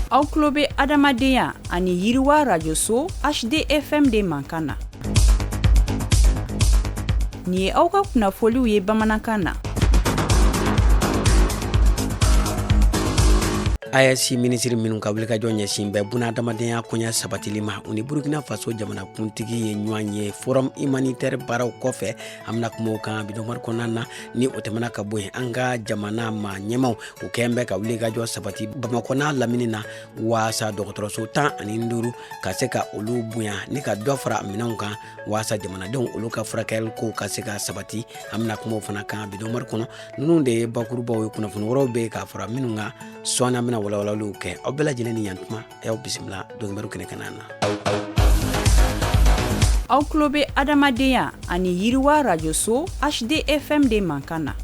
Aw tulo bɛ adamadenya ani yiriwa rajoso HDFM de mankan na. Nin ye aw ka kunnafoliw ye bamanankan na. AES minisiri minnu ka wulikajɔ ɲɛsin bɛ bunadamadenya koɲɛ sabatili ma, u ni Burkina Faso jamanakuntigi ye ɲɔgɔn ye forum humanitaire baaraw kɔfɛ. An bɛna kuma o kan bi dɔnkibaru kɔnɔna na. Ni o tɛmɛna ka bɔ yen, an ka jamana maa ɲɛmaw, u kɛn bɛ ka wulikajɔ sabati Bamakɔ n'a lamini na waasa dɔgɔtɔrɔso 15 ka se ka olu bonya ni ka dɔ fara minɛnw kan, waasa jamanadenw olu ka furakɛli kow ka se ka sabati. An bɛna kuma o fana kan bi dɔnkibaru kɔnɔ. Ninnu de ye bakurubaw ye. Kunnafoni wɛrɛw bɛ yen k'a fara minnu kan, sɔɔni an bɛna walawalaliw kɛ. Aw bɛɛ lajɛlen ni yantuma, y'aw bisimila dɔnkibaru kɛnɛ kan na. Aw tulo bɛ adamadenya ani yiriwa rajoso HDFM de mankan na.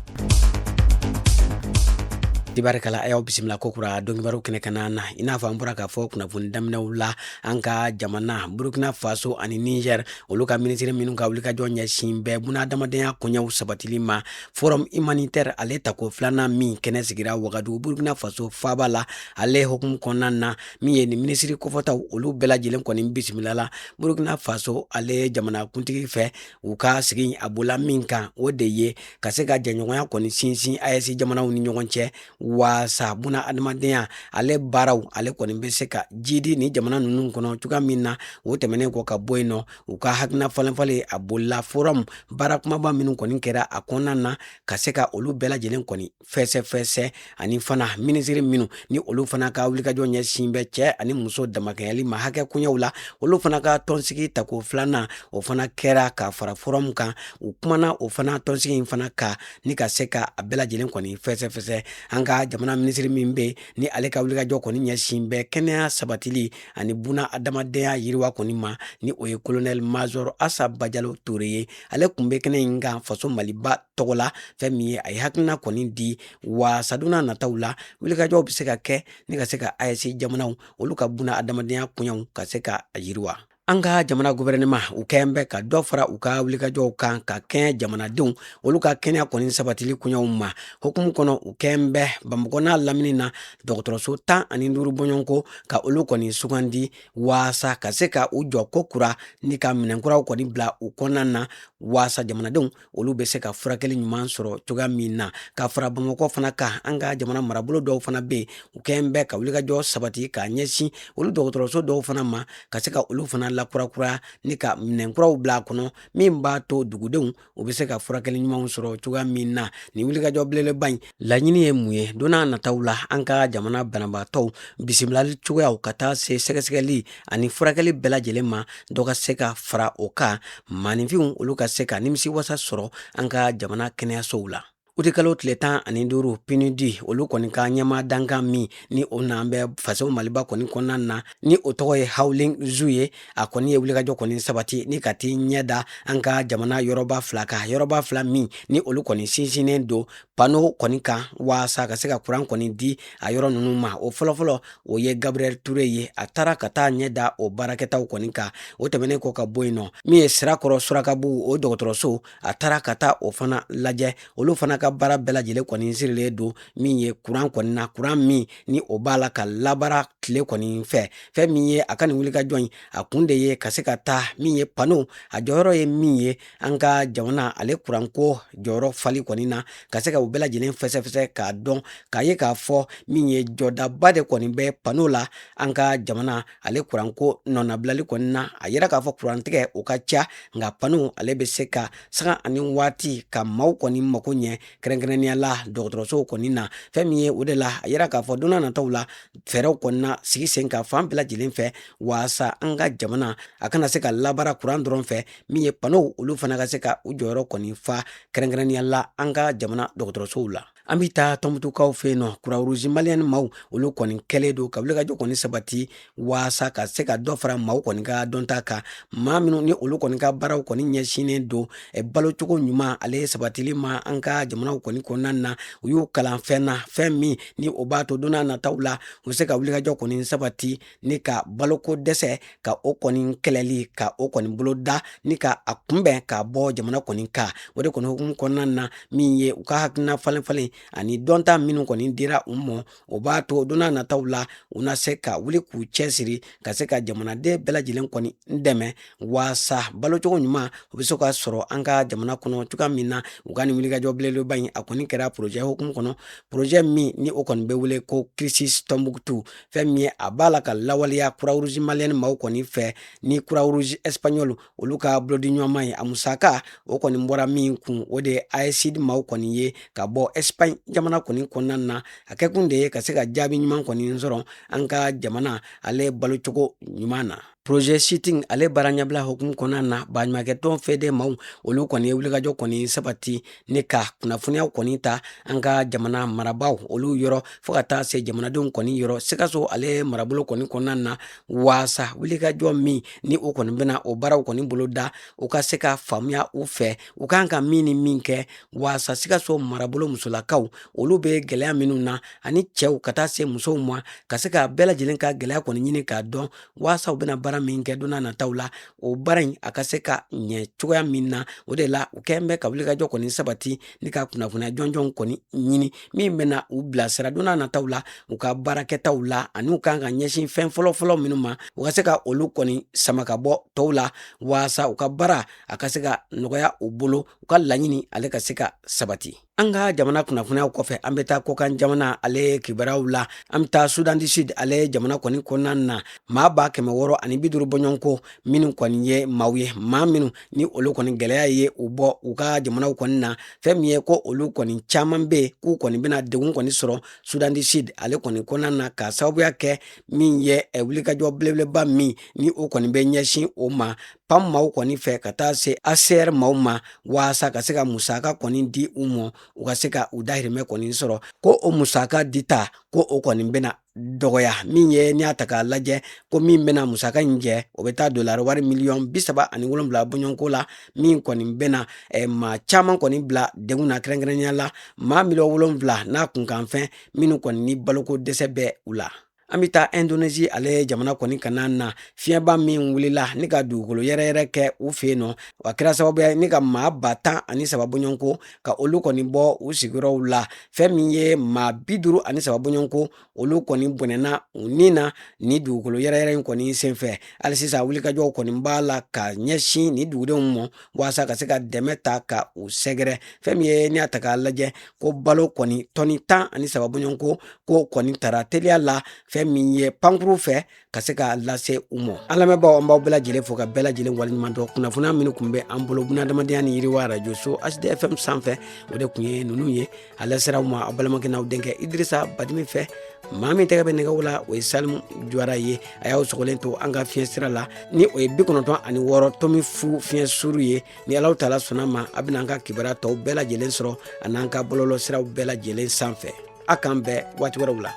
Tibarikala, a y'aw bisimila kokura dɔnkibaru kɛnɛ kan na. I n'a fɔ an bɔra k'a fɔ kunnafoni daminɛw la, an ka jamana Burkina Faso ani Niger, olu ka minisiri minnu ka wulikajɔ ɲɛsin bɛ bunadamadenya koɲɛw sabatili ma, forum humanitaire ale tako filanan min kɛnɛ sigira Wagadugu, Burkina Faso faaba la, ale hukumu kɔnɔna na, min ye nin minisiri kofɔtaw, olu bɛɛ lajɛlen kɔni bisimilala Burkina Faso ale jamanakuntigi fɛ. U ka sigi a bola min kan, o de ye ka se ka jɛɲɔgɔnya kɔni sinsin AES jamanaw ni ɲɔgɔn cɛ, waasa buna adamadenya ale baaraw ale kɔni bɛ se ka jidi ni jamana ninnu kɔnɔ cogoya min na. O tɛmɛnen kɔ ka bɔ yen nɔ, u ka hakilina falenfalen a bolila forum baara kumaba minnu kɔni kɛra a kɔnɔna na, ka se ka olu bɛɛ lajɛlen kɔni fɛsɛfɛsɛ, ani fana minisiri minnu ni olu fana ka wulikajɔ ɲɛsin bɛ cɛ ani muso damakɛɲɛli ma hakɛ koɲɛw la, olu fana ka tɔnsigi tako filanan, o fana kɛra ka fara forum kan. U kumana o fana tɔnsigi in fana kan ni ka se ka a bɛɛ lajɛlen kɔni fɛsɛfɛsɛ. An ka jamana minisiri min bɛ ni ale ka wulikajɔ kɔni ɲɛsin bɛ kɛnɛya sabatili ani buna adamadenya yiriwa kɔni ma, ni o ye colonel major Asa Bajalo Ture ye, ale tun bɛ kɛnɛ in kan faso Maliba tɔgɔ la. Fɛn min ye, a ye hakilina kɔni di waasa don nataw la, wulikajɔw bɛ se ka kɛ ni ka se ka AES jamanaw olu ka buna adamadenya koɲɛw ka se ka yiriwa. An ka jamana gouvernement, u kɛn bɛ ka dɔ fara u ka wulikajɔw kan ka kɛɲɛ jamanadenw olu ka kɛnɛya kɔni sabatili koɲɛw ma. Hukumu kɔnɔ, u kɛn bɛ Bamakɔ n'a lamini na dɔgɔtɔrɔso 15 bɔɲɔgɔnko ka olu kɔni sugandi, waasa ka se ka u jɔ ko kura ni ka minɛnkuraw kɔni bila u kɔnɔna na, waasa jamanadenw olu bɛ se ka furakɛli ɲuman sɔrɔ cogoya min na. Ka fara Bamakɔ fana kan, an ka jamana marabolo dɔw fana bɛ yen, u kɛn bɛ ka wulikajɔ sabati k'a ɲɛsin olu dɔgɔtɔrɔso dɔw fana ma, ka se ka olu fana lakurakuraya ni ka minɛnkuraw bila a kɔnɔ, min b'a to dugudenw u bɛ se ka furakɛli ɲumanw sɔrɔ cogoya min na. Nin wulikajɔ belebeleba in laɲini ye mun ye? Don n'a nataw la, an ka jamana banabaatɔw bisimilali cogoyaw ka taa se sɛgɛsɛgɛli ani furakɛli bɛɛ lajɛlen ma, dɔ ka se ka fara o kan, maaninfinw olu ka se ka nimisiwasa sɔrɔ an ka jamana kɛnɛyasow la. Utikalo tile 15, PNUD olu kɔni ka ɲɛmaa dankan min ni o n'an bɛ faso Maliba kɔni kɔnɔna na, ni o tɔgɔ ye Houlin Zhou ye, a kɔni ye wulikajɔ kɔni sabati ni ka t'i ɲɛ da an ka jamana yɔrɔba fila kan, yɔrɔba fila min ni olu kɔni sinsinnen don pano kɔni kan, waasa ka se ka kuran kɔni di a yɔrɔ ninnu ma. O fɔlɔfɔlɔ, o ye Gabriel Touré ye. A taara ka taa ɲɛ da o baarakɛtaw kɔni kan. O tɛmɛnen kɔ ka bɔ yen nɔ, min ye Sirakɔrɔ Surakabugu o dɔgɔtɔrɔso, a taara ka taa o fana lajɛ. Olu fana ka baara bɛɛ lajɛlen kɔni sirilen don min ye kuran kɔni na, kuran min ni o b'a la ka labaara tile kɔni fɛ. Fɛn min ye a ka nin wulikajɔ in a kun de ye ka se ka taa min ye pano a jɔyɔrɔ ye min ye an ka jamana ale kuranko jɔyɔrɔ fali kɔni na, ka se ka u bɛɛ lajɛlen fɛsɛfɛsɛ k'a dɔn, k'a ye k'a fɔ min ye jɔdaba de kɔni bɛ pano la an ka jamana ale kuranko nɔnabilali kɔni na. A yira k'a fɔ kurantigɛ o ka ca, nka pano ale bɛ se ka sanga ani waati ka maaw kɔni mako ɲɛ, kɛrɛnkɛrɛnnenya la dɔgɔtɔrɔsow kɔni na. Fɛn min ye o de la, a yira k'a fɔ don n'a nataw la, fɛɛrɛw kɔni na sigi sen kan fan bɛɛ lajɛlen fɛ, waasa an ka jamana a kana se ka labaara kuran dɔrɔn fɛ, min ye panow olu fana ka se ka u jɔyɔrɔ kɔni fa, kɛrɛnkɛrɛnnenya la an ka jamana dɔgɔtɔrɔsow la. An bɛ taa Tɔnbutukaw fɛ yen nɔ. Croix-Rouge malienne maaw olu kɔni kɛlen don ka wulikajɔ kɔni sabati waasa ka se ka dɔ fara maaw kɔni ka dɔnta kan, maa minnu ni olu kɔni ka baaraw kɔni ɲɛsinnen don balocogo ɲuman ale sabatili ma an ka jamanaw kɔni kɔnɔna na. U y'u kalan fɛn na, fɛn min ni o b'a to don n'a nataw la, u bɛ se ka wulikajɔ kɔni sabati ni ka baloko dɛsɛ ka o kɔni kɛlɛli ka o kɔni boloda ni ka a kunbɛn ka bɔ jamana kɔni kan. O de kɔni hukumu kɔnɔna na, min ye u ka hakilina falen falen ani dɔnta minnu kɔni dira u ma, o b'a to don n'a nataw la u na se ka wuli k'u cɛsiri ka se ka jamanaden bɛɛ lajɛlen kɔni dɛmɛ waasa balocogo ɲuman o bɛ se ka sɔrɔ an ka jamana kɔnɔ cogoya min na. U ka nin wulikajɔ belebeleba in, a kɔni kɛra projet hukumu kɔnɔ, projet min ni o kɔni bɛ wele ko Crisis Tombouctou. Fɛn min ye a b'a la ka lawaleya Croix-Rouge malienne maaw kɔni fɛ ni Croix-Rouge espagnol olu ka bolodiɲɔgɔnma ye. A musaka o kɔni bɔra min kun, o de ye AECID maaw kɔni ye ka bɔ Espagne jamana kɔni kɔnɔna na. A kɛkun de ye ka se ka jaabi ɲuman kɔni sɔrɔ an ka jamana ale balocogo ɲuman na. Projet Sitting ale baara ɲɛbila hukumu kɔnɔna na, baɲumankɛtɔn FEDE maaw olu kɔni ye wulikajɔ kɔni sabati ni ka kunnafoniyaw kɔni ta an ka jamana marabaaw olu yɔrɔ fo ka taa se jamanadenw kɔni yɔrɔ Sikaso ale marabolo kɔni kɔnɔna na, waasa wulikajɔ min ni o kɔni bɛna o baaraw kɔni boloda, u ka se ka faamuya u fɛ u kan ka min ni min kɛ waasa Sikaso marabolo musolakaw olu bɛ gɛlɛya minnu na, ani cɛw ka taa se musow ma, ka se ka bɛɛ lajɛlen ka gɛlɛya kɔni ɲini k'a dɔn waasa u bɛna baara min kɛ don n'a nataw la, o baara in a ka se ka ɲɛ cogoya min na. O de la u kɛn bɛ ka wulikajɔ kɔni sabati ni ka kunnafoniya jɔnjɔn kɔni ɲini min bɛna u bilasira don n'a nataw la u ka baarakɛtaw la, ani u kan ka ɲɛsin fɛn fɔlɔfɔlɔ minnu ma, u ka se ka olu kɔni sama ka bɔ tɔw la waasa u ka baara a ka se ka nɔgɔya u bolo, u ka laɲini ale ka se ka sabati. An ka jamana kunnafoniyaw kɔfɛ, an bɛ taa kɔkan jamana ale kibaruyaw la. An bɛ taa Soudan du Sud ale jamana kɔni kɔnɔna na. Maa 650 bɔɲɔgɔnko minnu kɔni ye maaw ye, maa minnu ni olu kɔni gɛlɛya ye u bɔ u ka jamanaw kɔni na, fɛn min ye ko olu kɔni caman bɛ yen k'u kɔni bɛna degun kɔni sɔrɔ Soudan du Sud ale kɔni kɔnɔna na, k'a sababuya kɛ min ye wulikajɔ belebeleba min ni o kɔni bɛ ɲɛsin o ma PAM maaw kɔni fɛ ka taa se HCR maaw ma, waasa ka se ka musaka kɔni di u ma, u ka se ka u dahirimɛ kɔni sɔrɔ, ko o musaka dita ko o kɔni bɛna dɔgɔya. Min ye n'i y'a ta k'a lajɛ ko min bɛna musaka in jɛ, o bɛ taa dolari wari miliyɔn 37 bɔɲɔgɔnko la, min kɔni bɛna maa caman kɔni bila degun na, kɛrɛnkɛrɛnnenya la maa miliyɔn 7 n'a kunkanfɛn minnu kɔni ni baloko dɛsɛ bɛ u la. An bɛ taa Indonésie ale jamana kɔni kana na. Fiɲɛba min wulila ni ka dugukolo yɛrɛyɛrɛ kɛ u fɛ yen nɔ, a kɛra sababu ye ni ka maa 13,000 bɔɲɔgɔnko ka olu kɔni bɔ u sigiyɔrɔw la. Fɛn min ye maa 53 bɔɲɔgɔnko, olu kɔni bɔnɛna u ni na ni dugukolo yɛrɛyɛrɛ in kɔni senfɛ. Hali sisan wulikajɔw kɔni b'a la ka ɲɛsin ni dugudenw ma waasa ka se ka dɛmɛ ta ka u sɛgɛrɛ. Fɛn min ye n'i y'a ta k'a lajɛ ko balo kɔni tɔni 13 bɔɲɔgɔnko ko kɔni tara teliya la, fɛn min ye pankuru fɛ ka se ka lase u ma. An lamɛnbaaw, an b'aw bɛɛ lajɛlen fo ka bɛɛ lajɛlen waleɲuman dɔn. Kunnafoniya minnu tun bɛ an bolo bunadamadenya ni yiriwa arajoso HDFM sanfɛ, o de tun ye ninnu ye. A lasera aw ma aw balimakɛ n'aw denkɛ Idirisa Badimi fɛ. Maa min tɛgɛ bɛ nɛgɛw la, o ye Salimu Juwara ye. A y'aw sɔgɔlen to an ka fiɲɛ sira la ni o ye 96.0 fiɲɛ suru ye. Ni Alahu taala sɔnna ma, a bɛna an ka kibaruya tɔw bɛɛ lajɛlen sɔrɔ a n'an ka bɔlɔlɔ siraw bɛɛ lajɛlen sanfɛ. A k'an bɛn waati wɛrɛw la.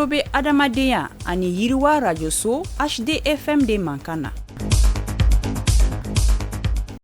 Aw tulo bɛ adamadenya ani yiriwa rajoso HDFM de mankan na.